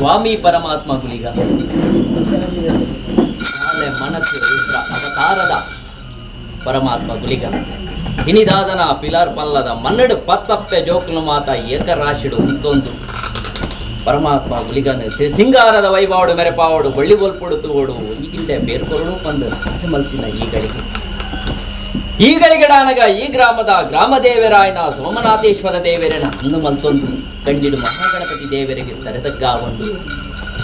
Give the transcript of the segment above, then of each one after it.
ಸ್ವಾಮಿ ಪರಮಾತ್ಮ ಗುಳಿಗ ನಾಳೆ ಮನಸ್ಸು ರುದ್ರ ಅವತಾರದ ಪರಮಾತ್ಮ ಗುಳಿಗ ಇನಿದಾದನ ಪಿಲಾರ್ ಪಲ್ಲದ ಮನ್ನಡು ಪತ್ತಪ್ಪೆ ಜೋಕುಲು ಮಾತ ಏಕರಾಶಿಡು ಉಂತೊಂದು ಪರಮಾತ್ಮ ಗುಳಿಗನ ಸಿಂಗಾರದ ವೈಭಾವಡು ಮೆರೆಪಾವಡು ಬಳ್ಳಿ ಬೊಲ್ಪುಡು ತೂವಡು ಈಗಿಂತೆ ಬೇರ್ಕೊರಡು ಪಂದು ಹಸಿಮಲ್ತಿನ ಈಗಳಿಗೆ ಈಗಳಿಗಡಾನಗ ಈ ಗ್ರಾಮದ ಗ್ರಾಮ ದೇವರಾಯನ ಸೋಮನಾಥೇಶ್ವರ ದೇವರನ ಅಂದು ಮಲ್ತೊಂದು ಕಂಡಿಡು ಮಹಾಗಣಪತಿ ದೇವರಿಗೆ ತರೆತಗ್ಗ ಒಂದು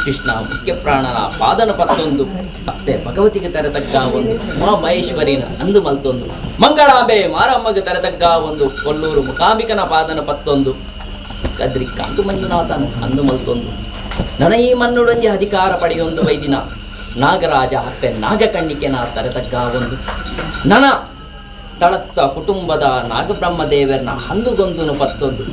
ಕೃಷ್ಣ ಮುಖ್ಯ ಪ್ರಾಣನ ಪಾದನ ಪತ್ತೊಂದು ಅಪ್ಪೆ ಭಗವತಿಗೆ ತರೆತಗ್ಗ ಒಂದು ಉಮಾ ಮಹೇಶ್ವರಿನ ಅಂದು ಮಲ್ತೊಂದು ಮಂಗಳಾಂಬೆ ಮಾರಮ್ಮಗೆ ತರೆತಗ್ಗ ಒಂದು ಕೊಲ್ಲೂರು ಮುಕಾಂಬಿಕನ ಪಾದನ ಪತ್ತೊಂದು ಕದ್ರಿ ಕಾಂತು ಮಂಜುನಾಥನ ಅಂದು ಮಲ್ತೊಂದು ನನ ಈ ಮನ್ನುಡೊಂಜಿ ಅಧಿಕಾರ ಪಡೆಯೊಂದು ವೈದಿನ ನಾಗರಾಜ ಅಪ್ಪೆ ನಾಗಕಣ್ಣಿಕೆನ ತರೆತಗ್ಗ ಒಂದು ನನ ತಳತ್ತ ಕುಟುಂಬದ ನಾಗಬ್ರಹ್ಮ ದೇವರನ್ನ ಹಂದುಗೊಂದುನು ಪತ್ತೊಂದು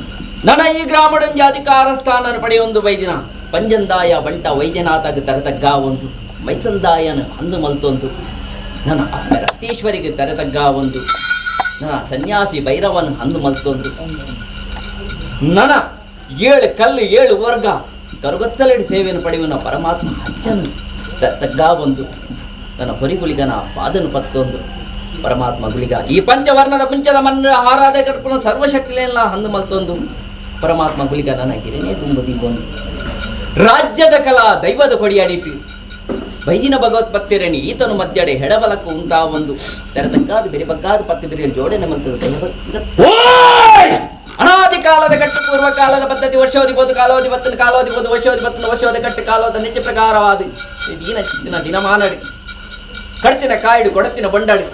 ನನ ಈ ಗ್ರಾಮಡೊಂಜಿ ಅಧಿಕಾರ ಸ್ಥಾನ ಪಡೆಯೊಂದು ವೈದಿನ ಪಂಜಂದಾಯ ಬಂಟ ವೈದ್ಯನಾಥಗ ತರೆತಗ್ಗ ಒಂದು ಮೈಸಂದಾಯನ ಅಂದು ಮಲ್ತೊಂದು ನನ್ನ ಅಪ್ಪ ರಕ್ತೇಶ್ವರಿಗೆ ತರೆತಗ್ಗ ಒಂದು ನನ್ನ ಸನ್ಯಾಸಿ ಭೈರವನ ಅಂದು ಮಲ್ತೊಂದು ನನ ಏಳು ಕಲ್ಲು ಏಳು ವರ್ಗ ಕರುಗತ್ತಲಡಿ ಸೇವೆಯನ್ನು ಪಡೆಯುವನ ಪರಮಾತ್ಮ ಅಜ್ಜನು ತಗ್ಗ ಒಂದು ನನ್ನ ಹೊರಿಗುಳಿಗನ ಪಾದನು ಪತ್ತೊಂದು ಪರಮಾತ್ಮ ಗುಳಿಗ ಈ ಪಂಚವರ್ಣದ ಪುಂಚದ ಮನ್ನ ಆರಾಧ ಕರ್ಪಣ ಸರ್ವಶಕ್ತಿಯೆಲ್ಲ ಹಂದು ಮಲ್ತೊಂದು ಪರಮಾತ್ಮ ಗುಳಿಗ ನನ್ನ ಗಿರಣೆ ತುಂಬದಿಗೊಂದು ರಾಜ್ಯದ ಕಲಾ ದೈವದ ಕೊಡಿಯಡಿಪಿ ಬೈಯಿನ ಭಗವತ್ ಭಕ್ತರೇಣಿ ಈತನು ಮಧ್ಯಡೆ ಹೆಡಬಲಕ್ಕು ಉಂಟಾ ಒಂದು ತೆರತಕ್ಕಾದ ಬೆರೆ ಬಗ್ಗಾದ ಪತ್ತು ಬೆರೆಯಲ್ಲಿ ಜೋಡಣೆ ಮಂತದ ಅನಾದಿ ಕಾಲದ ಕಟ್ಟು ಪೂರ್ವ ಕಾಲದ ಪದ್ಧತಿ ವರ್ಷವಧಿ ಬೋದು ಕಾಲಾವಧಿ ಬತ್ತನ ಕಾಲಾವಧಿ ಬೋದು ವರ್ಷವಧಿ ಬತ್ತನ ವರ್ಷವಧಿ ಕಟ್ಟು ಕಾಲವದ ನಿತ್ಯ ಪ್ರಕಾರವಾದ ದೀನ ಚಿತ್ತಿನ ದಿನಮಾನಡಿ ಕಡ್ತಿನ ಕಾಯಿಡು ಕೊಡತಿನ ಬೊಂಡಾಡು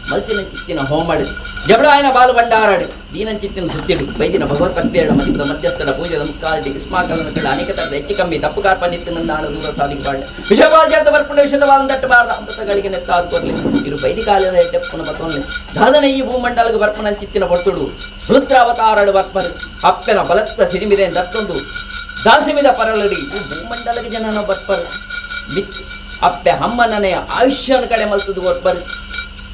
ಮಲ್ತಿನ ಚಿತ್ತಿನ ಹೋಮಡು ಜಬಳಾಯನ ಬಾಲು ಬಂಡಾರಾಡು ದೀನಂಚಿತ್ತಿನ ಸುತ್ತಿಡು ವೈದ್ಯನ ಭಗವತ್ ಭಕ್ತಿಯಡ ಮಧ್ಯದ ಮಧ್ಯಸ್ಥರ ಪೂಜೆದ ಮುಕ್ಕಾಲ್ಟಿ ಇಸ್ಮಾಕಲನ ಕಡೆ ಅನೇಕ ತರದ ಹೆಚ್ಚು ಕಮ್ಮಿ ತಪ್ಪು ಕಾರ್ಪಣ್ಯತ್ತಿನಂದಾಣ ದೂರ ಸಾಧಿಗೆ ಬಾಳೆ ವಿಷಬಾಲ್ ಜಾತ ಬರ್ಪುಂಡ ವಿಷದವಾಲನ್ ದಟ್ಟಬಾರದ ಅಮೃತಗಳಿಗೆ ನೆತ್ತಾದು ಕೊರ್ಲಿ ಇರು ಬೈದಿಕಾಲದ ಹೆಟ್ಟೆಪ್ಪುನ ಬತ್ತೊನ್ಲೆ ದಾದನ ಈ ಭೂಮಂಡಲಗೆ ಬರ್ಪುನಂಚಿತ್ತಿನ ಪೊರ್ತುಡು ರುದ್ರಾವತಾರಡು ಬರ್ಪರು ಅಪ್ಪನ ಬಲತ್ತ ಸಿರಿಮಿರೆ ದತ್ತೊಂದು ದಾಸಿಮಿದ ಪರಲಡಿ ಈ ಭೂಮಂಡಲಗೆ ಜನನ ಬರ್ಪರು ಮಿತ್ ಅಪ್ಪೆ ಹಮ್ಮನನೆ ಆಯುಷ್ಯನ ಕಡೆ ಮಲ್ತದು ಕೊರ್ಪರು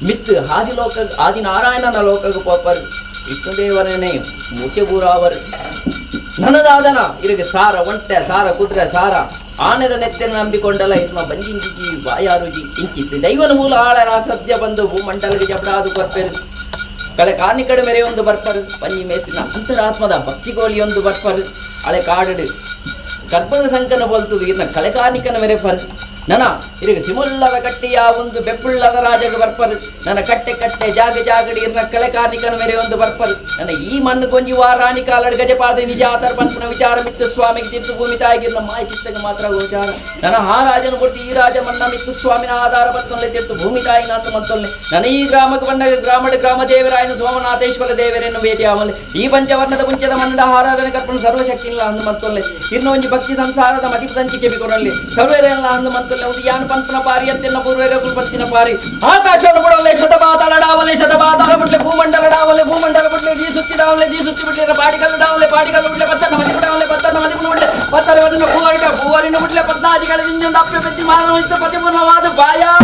ಮಿತ್ ಆದಿಲೋಕ ಆದಿನಾರಾಯಣನ ಲೋಕಗೆ ಪೋಪರು ವಿಷ್ಣುದೇವರನೇ ಮುಖ್ಯಪೂರಾವರು ನನದಾದನ ಇರಿಗೆ ಸಾರ ಒಂಟೆ ಸಾರ ಕುದುರೆ ಸಾರ ಆನೆದ ನೆತ್ತೆನ ನಂಬಿಕೊಂಡಲ್ಲ ಇರ್ನ ಬಂಜಿಂಜಿಜಿ ಬಾಯಾರುಜಿ ಇಂಚಿತ್ತು ದೈವನ ಮೂಲ ಆಳರ ಸದ್ಯ ಬಂದು ಭೂಮಂಡಲಗೆ ಜಬಡಾದು ಕೊರ್ಪೆರು ಕಳೆ ಕಾರ್ನಿ ಕಡೆ ಮೇರೆ ಒಂದು ಬರ್ಪರು ಪಂಜಿ ಮೇತಿನ ಅಂತರಾತ್ಮದ ಭಕ್ತಿಗೋಲಿಯೊಂದು ಬರ್ಪರು ಹಳೆ ಕಾಡಡು ಗರ್ಭದ ಸಂಕನ ಬೋಲ್ತುದು ಇರ್ನ ಕಳೆಕಾರ್ನಿಕನ ಮೇರೆ ಪರ್ ನನ ಇರಿಗೆ ಸಿಮುಲ್ಲದ ಕಟ್ಟಿಯ ಒಂದು ಬೆಪ್ಪುಳ್ಳದ ರಾಜಗ ಬರ್ಪರು ನನ್ನ ಕಟ್ಟೆ ಕಟ್ಟೆ ಜಾಗ ಜಾಗಡಿ ಇರ್ನ ಕಳೆಕಾರ್ನಿಕನ ಮೇರೆ ಒಂದು ಬರ್ಪರು ನನ್ನ ಈ ಮಣ್ಣು ಕೊಂಜಿ ವಾರಾಣಿ ಕಾಲಡ್ ಗಜಪಾದ ನಿಜ ಆತರ ಪನ್ಪುನ ವಿಚಾರ ಮಿತ್ತು ಸ್ವಾಮಿಗೆ ತಿತ್ತು ಭೂಮಿ ತಾಯಿಗಿರ್ನ ಮಾಯ ಚಿತ್ತಗೆ ಮಾತ್ರ ಗೋಚಾರ ನನ್ನ ಆ ರಾಜನ ಕೊಡ್ತಿ ಈ ರಾಜ ಮನ್ನ ಮಿತ್ತು ಸ್ವಾಮಿನ ಆಧಾರ ಬತ್ತೊಲ್ಲೆ ತಿತ್ತು ಭೂಮಿ ತಾಯಿ ನಾಥ ಮತ್ತೊಲ್ಲೆ ನನ್ನ ಈ ಗ್ರಾಮಕ್ಕೆ ಬಂದಾಗ ಗ್ರಾಮದ ಗ್ರಾಮ ದೇವರಾಯನ ಸೋಮನಾಥೇಶ್ವರ ದೇವರನ್ನು ಭೇಟಿ ಆವಲ್ಲೆ ಈ ಪಂಚವರ್ಣದ ಪುಂಚದ ಮನ್ನಡ ಆರಾಧನೆ ಕರ್ಪಣ ಸರ್ವಶಕ್ತಿ ಇಲ್ಲ ಅಂದು ಮತ್ತೊಲ್ಲೆ ಇನ್ನು ಒಂಜಿ ಭಕ್ತಿ ಸಂಸಾರದ ಮತಿಪದಂಚಿ ಕೆಬಿಕೊಡಲ್ಲಿ ಸರ್ವೇರೆಲ್ಲ ಅಂದು ಮಂತೊಲ್ಲೆ ಒಂದು ಯಾನ್ ಪಂಪನ ಪಾರಿ ಅಂತೆಲ್ಲ ಪೂರ್ವೇರ ಕುಲ್ಪತ್ತಿನ ಪಾರಿ ಆಕಾಶವನ್ನು ಬಿಡವಲ್ಲೆ ಶತಪಾತಾಳ ಡಾವಲೆ ಶತಪಾತಾಳ ಬಿಡ್ಲೆ ಭೂಮಂಡಲ ಡಾವಲೆ ಭೂಮಂಡಲ ಬಿಡ್ಲೆ ಜೀ ಸುತ್ತಿ ಡಾವಲೆ ಜೀ ಸುತ್ತಿ ಬಿಡ್ಲೆ ಪಾಡಿಕಲ್ಲು ಡಾವಲೆ ಪಾಡಿಕಲ್ಲು ಬಿಡ್ಲೆ ಪತ್ತನ ಮದಿಪು ಡಾವಲೆ ಪತ್ತನ ಮದಿಪು ಬಿಡ್ಲೆ ಪತ್ತರ ವದನ ಪೂವರಿನ ಪೂವರಿನ ಬಿಡ್ಲೆ ಪದ್ನಾದಿಗಳ ದಿಂಜಂದ ಅಪ್ಪೆ ಬೆತ್ತಿ ಮಾನವ ಇತ್ತ ಪತಿಪೂರ್ಣವಾದ ಬಾಯಾರುಜಿ.